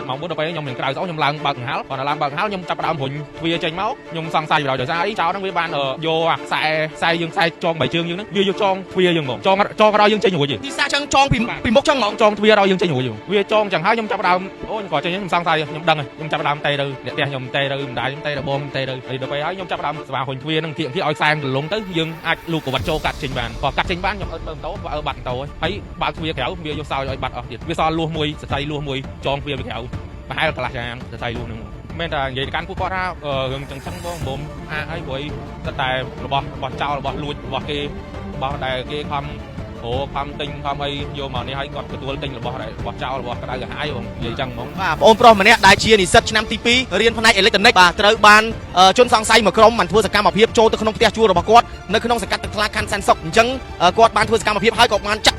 បិទម៉ោង4ដល់ពេលខ្ញុំនឹងក្រៅស្អុះខ្ញុំឡើងបើកកង្ហាល់គាត់ឡើងបើកកង្ហាល់ខ្ញុំចាប់ផ្ដើមរុញទ្វារចេញមកខ្ញុំសង្ស័យបណ្ដោយដោយសារអីចោលហ្នឹងវាបានយកអាខ្សែខ្សែយើងខ្សែចងបីជើងយើងហ្នឹងវាយកចងទ្វារយើងហ្មងចងចងក្រោយយើងចេញរួចទេ ទីសាចឹងចងពីពីមុខចឹងហ្មង ចងទ្វារឲ្យយើងចេញរួចវាចងចឹងហើយខ្ញុំចាប់ផ្ដើមអូខ្ញុំក៏ចេញខ្ញុំសង្ស័យខ្ញុំដឹងខ្ញុំចាប់ផ្ដើមតេទៅអ្នកផ្ទះខ្ញុំតេទៅម្ដាយខ្ញុំតេទៅបងតេទៅហើយដល់ពេលហើយខ្ញុំចាប់ផ្ដើមស្វារុញទ្វារហ្នឹងគៀកគៀកឲ្យខ្សែទលំទៅយើងអាចលូកកវត្តចូលកាត់ចេញបានក៏កាត់ចេញបានខ្ញុំអត់មើលម៉ូតូបើបាត់ម៉ូតូហើយបើកទ្វារក្រៅវាយកសោយឲ្យបាត់អស់ទៀតវាសល់លួសមួយសរសៃលួសមួយចងទ្វារវាក្រៅប្រហែលកន្លះចានសរសៃលួសហ្នឹងមែនតែនិយាយទៅកាន់ពួកគាត់ថារឿងចឹងចឹងបងមុំអាអីព្រោះតែរបស់របស់ចោលរបស់លួចរបស់គេរបស់ដែលគេខំអូខំទិញខំអីយកមកនេះឲ្យគាត់ទទួលទិញរបស់របស់ចោលរបស់ក្តៅក្រហាយបងនិយាយចឹងហ្មង បាទបងប្រុសម្នាក់ដែលជានិស្សិតឆ្នាំទី2រៀនផ្នែកអេឡិចត្រូនិកបាទត្រូវបានជនសង្ស័យមួយក្រុមបានធ្វើសកម្មភាពចូលទៅក្នុងផ្ទះជួលរបស់គាត់នៅក្នុងសង្កាត់ទឹកថ្លាខណ្ឌសែនសុខអញ្ចឹងគាត់បានធ្វើសកម្មភាពហើយក៏បានចាក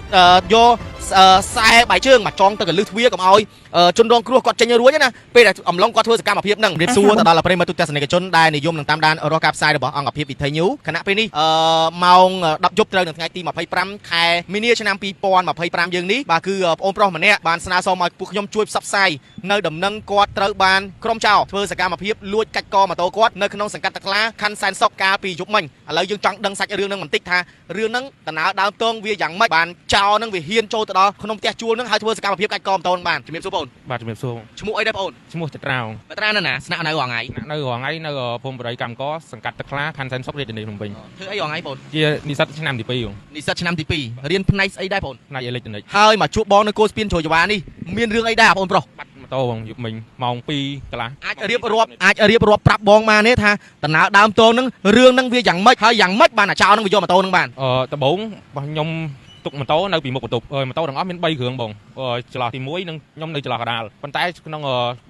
់យកខ្សែបាយជើងមកចងទៅកលឹះទ្វារកុំឲ្យជនរងគ្រោះគាត់ចេញរួចណាពេលដែលអំឡុងគាត់ធ្វើសកម្មភាពហ្នឹងរៀបសួរទៅដល់ប្រិយមិត្តទូទាំងសនិកជនដែលនិយមនឹងតាមដានរាល់ការផ្សាយរបស់អង្គភាពវិទ្យាញូខណៈពេលនេះម៉ោង10យប់ត្រូវនៅថ្ងៃទី25ខែមីនាឆ្នាំ2025យើងនេះបាទគឺបងប្រុសម្នាក់បានស្នើសុំឲ្យពួកខ្ញុំជួយផ្សព្វផ្សាយនៅដំណឹងគាត់ត្រូវបានក្រុមចោរធ្វើសកម្មភាពលួចកាច់កម៉ូតូគាត់នៅក្នុងសង្កាត់ទឹកថ្លាខណ្ឌសែនសុខកាលពីយប់មិញឥឡូវយើងចង់ដឹងសាច់រឿងហ្នឹងបន្តិចថារឿងហ្នឹងដំណើរដើមទងវាយ៉ាងម៉េចបានចោរហ្នឹងវាហ៊ានចូលទៅដល់ក្នុងផ្ទះជួលហ្នឹងហើយធ្វើសកម្មភាពកាច់កម៉ូតូហ្នឹងបានជំរាបសួរបង បាទជំរាបសួរ ឈ្មោះអីដែរបង ឈ្មោះចត្រាវ បត្រានៅណាស្នាក់នៅរងថ្ងៃ នៅរងថ្ងៃនៅភូមិបរិយកម្មកសង្កាត់ទឹកខ្លាខណ្ឌសែនសុខរាជធានីភ្នំពេញ ធ្វើអីរងថ្ងៃបង ជានិស្សិតឆ្នាំទី2បង និស្សិតឆ្នាំទី2រៀនផ្នែកស្អីដែរបង ផ្នែកអេឡិចត្រូនិក ហើយមកជួបបងនៅគោលស្ពានជ្រោយចវ៉ានេះមានរឿងអីដែរបងប្រុស បាត់ម៉ូតូបងយប់មិញម៉ោង2កន្លះ អាចរៀបរាប់អាចរៀបរាប់ប្រាប់បងបានទេថាដំណើរដើមទងហ្នឹងរឿងហ្នឹងវាយ៉ាងម៉េចហើយយ៉ាងម៉េចបានអាចោលហ្នឹងវាយកម៉ូតូហ្នឹងបាន អឺដំបូងរបស់ខ្ញុំទុកម៉ូតូនៅពីមុខបន្ទប់អឺម៉ូតូទាំងអស់មាន3គ្រឿងបងអឺចន្លោះទី1និងខ្ញុំនៅចន្លោះកណ្ដាលប៉ុន្តែក្នុង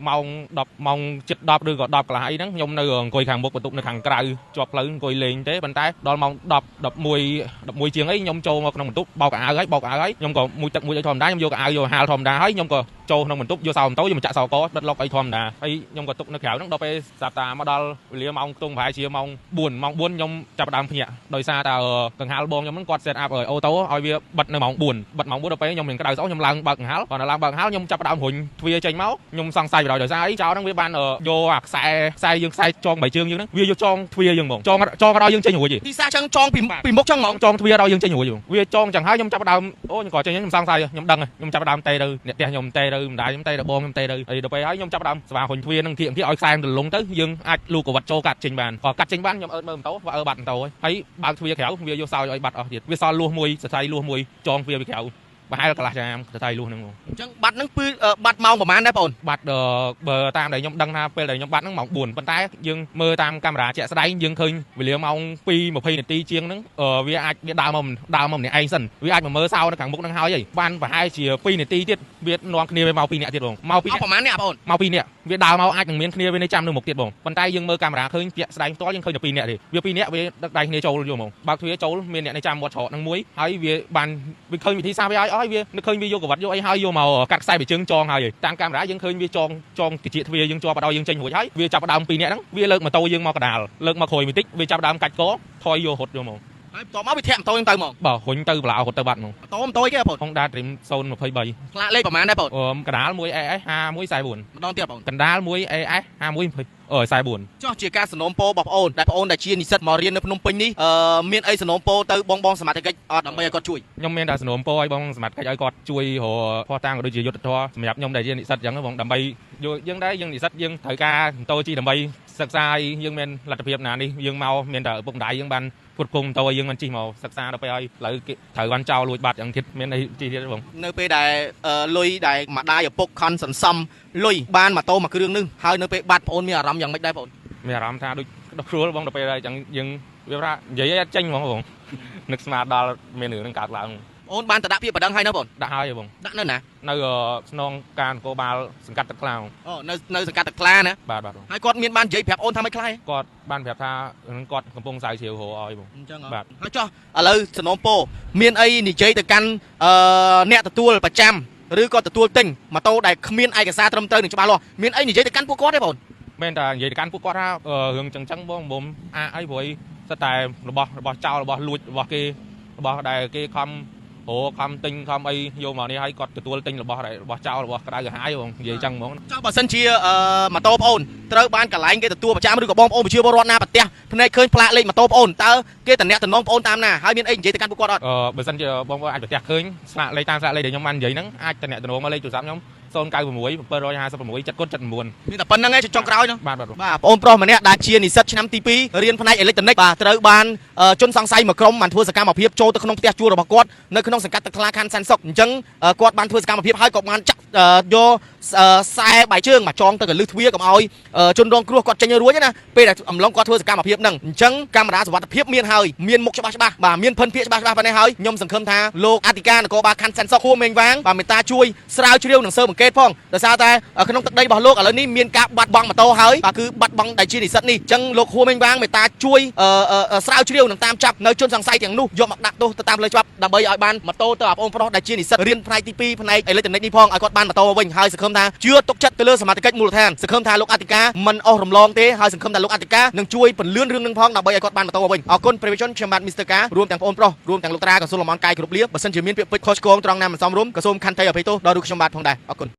ម៉ោង10ម៉ោង7 10ឬក៏10កន្លះអីហ្នឹងខ្ញុំនៅអង្គុយខាងមុខបន្ទប់នៅខាងក្រៅជាប់ផ្លូវអង្គុយលេងទេប៉ុន្តែដល់ម៉ោង10 11 11ជាងអីខ្ញុំចូលមកក្នុងបន្ទប់បោកអាវហើយបោកអាវហើយខ្ញុំក៏មួយទឹកមួយអីធម្មតាខ្ញុំយកអាវយកហាលធម្មតាហើយខ្ញុំក៏ចូលក្នុងបន្ទប់យកសោម៉ូតូយកមកចាក់សោកដិតលុកអីធម្មតាហើយខ្ញុំក៏ទុកនៅក្រៅហ្នឹងដល់ពេលស្រាប់តាមកដល់វេលាម៉ោងខ្ទង់ប្រហែលជាម៉ោង4ម៉ោង4ខ្ញុំចាប់ផ្ដើមភ្ញាក់ដោយសារតែកង្ហាលបងខ្ញុំហ្នឹងគាត់ set up ឲ្យ auto ឲ្យវាបិទនៅម៉ោង4បិទម៉ោង4ដល់ពេលខ្ញុំនឹងក្តៅស្អុះខ្ញុំឡើងបើកកង្ហាលគាត់ឡើងបើកកង្ហាលខ្ញុំចាប់ផ្ដើមរុញទ្វារចេញមកខ្ញុំសង្ស័យបណ្ដោយដោយសារអីចោលហ្នឹងវាបានយកអាខ្សែខ្សែយើងខ្សែចងបីជើងយើងហ្នឹងវាយកចងទ្វារយើងហ្មងចងចងក្រោយយើងចេញរួចទេ ទីសាចឹងចងពីពីមុខចឹងហ្មង ចងទ្វារឲ្យយើងចេញរួចវាចងចឹងហើយខ្ញុំចាប់ផ្ដើមអូខ្ញុំក៏ចេញខ្ញុំសង្ស័យខ្ញុំដឹងខ្ញុំចាប់ផ្ដើមតេទៅអ្នកផ្ទះខ្ញុំតេទៅម្ដាយខ្ញុំតេទៅបងខ្ញុំតេទៅហើយដល់ពេលហើយខ្ញុំចាប់ផ្ដើមស្វារុញទ្វារហ្នឹងគៀកគៀកឲ្យខ្សែទលំទៅយើងអាចលូកកវត្តចូលកាត់ចេញបានក៏កាត់ចេញបានខ្ញុំអើតមើលម៉ូតូវាអើបាត់ម៉ូតូហើយបើកទ្វារក្រៅវាយកសោយឲ្យបាត់អស់ទៀតវាសល់លួសមួយសរសៃលួសមួយចងទ្វារវាក្រៅប្រហែលកន្លះចាមសរសៃលួសហ្នឹង អញ្ចឹងបាត់ហ្នឹងគឺបាត់ម៉ោងប្រហែលដែរបង បាត់បើតាមដែលខ្ញុំដឹងថាពេលដែលខ្ញុំបាត់ហ្នឹងម៉ោង4ប៉ុន្តែយើងមើលតាមកាមេរ៉ាជាក់ស្ដែងយើងឃើញវេលាម៉ោង2:20នាទីជាងហ្នឹងវាអាចវាដើរមកដើរមកម្នាក់ឯងសិនវាអាចមកមើលសោនៅខាងមុខហ្នឹងហើយហើយបានប្រហែលជា2នាទីទៀតវានាំគ្នាវាមក2នាក់ទៀតបងមក2 អស់ប្រហែលអ្នកបង មក2នាក់វាដើរមកអាចនឹងមានគ្នាវានៅចាំនៅមុខទៀតបងប៉ុន្តែយើងមើលកាមេរ៉ាឃើញជាក់ស្ដែងផ្ទាល់យើងឃើញតែ2នាក់ទេវា2នាក់វាដឹកដៃគ្នាចូលយកហ្មងបើកទ្វារចូលមានអ្នកនៅចាំមាត់ច្រកហ្នឹងមួយហើយវាបានវាឃើញវិធីសាស្ត្រវាឲ្យអស់ហើយវានឹកឃើញវាយកក្រវ៉ាត់យកអីហើយយកមកកាត់ខ្សែបិជើងចងហើយតាមកាមេរ៉ាយើងឃើញវាចងចងតិចទ្វារយើងជាប់ឲ្យយើងចេញរួចហើយវាចាប់ដើម2នាក់ហ្នឹងវាលើកម៉ូតូយើងមកកដាលលើកមកក្រោយបន្តិចវាចាប់ដើមកាច់កថយយករត់យកហ្មង ហើយបន្ទាប់មកវាធាក់ម៉ូតូហ្នឹងទៅហ្មង បើរុញទៅបលារត់ទៅបាត់ហ្មង ម៉ូតូម៉ូតូអីគេបង Honda Dream 023 ផ្លាកលេខប្រហែលដែរបង អឺកដាល1 AS 5144 ម្ដងទៀតបង កណ្ដាល1 AS 5120អឺ44 ចោះជាការสนมពោរបស់បងអូនដែលបងអូនដែលជានិស្សិតមករៀននៅភ្នំពេញនេះអឺមានអីสนมពោទៅបងបងសមត្ថកិច្ចអត់ដើម្បីឲ្យគាត់ជួយ ខ្ញុំមានតែสนมពោឲ្យបងសមត្ថកិច្ចឲ្យគាត់ជួយរកភស្តុតាងក៏ដូចជាយុទ្ធធម៌សម្រាប់ខ្ញុំដែលជានិស្សិតអញ្ចឹងបងដើម្បីយកយើងដែរយើងនិស្សិតយើងត្រូវការម៉ូតូជិះដើម្បីសិក្សាឲ្យយើងមានលទ្ធភាពណានេះយើងមកមានតែឪពុកម្ដាយយើងបានផ្គត់ផ្គង់ម៉ូតូឲ្យយើងបានជិះមកសិក្សាដល់ពេលឲ្យឥឡូវគេត្រូវបានចោលលួចបាត់អញ្ចឹងទៀតមានអីជិះទៀតបង នៅពេលដែលលុយដែលម្ដាយឪពុកខំសន្សំលុយបានម៉ូតូមួយគ្រឿងនេះហើយនៅពេលបាត់បងអូនមានអារម្មណ៍យ៉ាងម៉េចដែរបង មានអារម្មណ៍ថាដូចដុសគ្រួលបងដល់ពេលអញ្ចឹងយើងវាថានិយាយឲ្យអត់ចេញហ្មងបងនឹកស្មានដល់មានរឿងហ្នឹងកើតឡើង អូនបានទៅដាក់ពាក្យប្តឹងហើយនៅបង ដាក់ហើយបង ដាក់នៅណា នៅស្នងការនគរបាលសង្កាត់ទឹកខ្លា អូនៅនៅសង្កាត់ទឹកថ្លាណា បាទបាទបង ហើយគាត់មានបាននិយាយប្រាប់អូនថាម៉េចខ្លះទេ គាត់បានប្រាប់ថានឹងគាត់កំពុងស្រាវជ្រាវរកឲ្យបង អញ្ចឹង បាទ ហើយចុះឥឡូវสนមពោមានអីនិយាយទៅកាន់អឺអ្នកទទួលប្រចាំឬក៏ទទួលទិញម៉ូតូដែលគ្មានឯកសារត្រឹមត្រូវនឹងច្បាស់លាស់មានអីនិយាយទៅកាន់ពួកគាត់ទេបង មែនតែនិយាយទៅកាន់ពួកគាត់ថារឿងចឹងចឹងបងមុំអាអីព្រោះសិតតែរបស់របស់ចោលរបស់លួចរបស់គេរបស់ដែលគេខំរ រកខំទិញខំអីយកមកនេះឲ្យគាត់ទទួលទិញរបស់របស់ចោលរបស់ក្តៅក្រហាយបងនិយាយចឹងហ្មង ចុះបើសិនជាម៉ូតូប្អូនត្រូវបានកន្លែងគេទទួលប្រចាំឬក៏បងប្អូនប្រជាពលរដ្ឋណាប្រទះភ្នែកឃើញផ្លាកលេខម៉ូតូប្អូនតើគេតំណាក់តំណងប្អូនតាមណាហើយមានអីនិយាយទៅកាន់ពួកគាត់អត់ បើសិនជាបងប្អូនអាចប្រទះឃើញស្លាកលេខតាមស្លាកលេខដែលខ្ញុំបាននិយាយហ្នឹងអាចតំណាក់តំណងមកលេខទូរស័ព្ទខ្ញុំ096 756 779 មានតែប៉ុណ្្នឹងឯងចុងក្រោយហ្នឹង បាទបាទ បាទបងប្រុសម្នាក់ដែលជានិស្សិតឆ្នាំទី2រៀនផ្នែកអេឡិចត្រូនិកបាទត្រូវបានជនសង្ស័យមួយក្រុមបានធ្វើសកម្មភាពចូលទៅក្នុងផ្ទះជួលរបស់គាត់នៅក្នុងសង្កាត់ទឹកថ្លាខណ្ឌសែនសុខអញ្ចឹងគាត់បានធ្វើសកម្មភាពហើយក៏បានចាក់យកខ្សែបាយជើងមកចងទៅកលឹះទ្វារកុំឲ្យជនរងគ្រោះគាត់ចេញរួចណាពេលដែលអំឡុងគាត់ធ្វើសកម្មភាពហ្នឹងអញ្ចឹងកាមេរ៉ាសុវត្ថិភាពមានហើយមានមុខច្បាស់ច្បាស់បាទមានភិនភាកច្បាស់ច្បាស់ប៉ុណ្ណេះហើយខ្ញុំសង្ឃឹមថាលោកអធិការនគរបាលខណ្ឌសែនសុខហួមេងវាងបាទមេត្តាជួយស្រាវជ្រាវនិងស៊ើបអង្កេតផងដោយសារតែក្នុងទឹកដីរបស់លោកឥឡូវនេះមានការបាត់បង់ម៉ូតូហើយបាទគឺបាត់បង់ដែលជានិស្សិតនេះអញ្ចឹងលោកហួមេងវាងមេត្តាជួយស្រាវជ្រាវនិងតាមចាប់នៅជនសង្ស័យទាំងនោះយកមកដាក់ទោសទៅតាមផ្លូវច្បាប់ដើម្បីឲ្យបានម៉ូតូទៅបងប្រុសដែលជានិស្សិតរៀនផ្នែកទី2ផ្នែកអេឡិចត្រូនិកនេះផងឲ្យគាត់បានម៉ូតូមកវិញហើយសង្ឃឹមថាជឿទុកចិត្តទៅលើសមត្ថកិច្ចមូលដ្ឋានសង្ឃឹមថាលោកអធិការមិនអស់រំលងទេហើយសង្ឃឹមថាលោកអធិការនឹងជួយពន្លឿនរឿងនឹងផងដើម្បីឲ្យគាត់បានម៉ូតូមកវិញអរគុណប្រិយជនខ្ញុំបាទមីស្ទ័រការរួមទាំងបងប្រុសរួមទាំងលោកត្រាក៏សូមលំអរកាយគ្រប់លាបើសិនជាមានពាក្យពេចន៍ខុសឆ្គងត្រង់ណាមិនសមរម្យក៏សូមខន្តីអភ័យទោសដល់រូបខ្ញុំបាទផងដែរអរគុណ។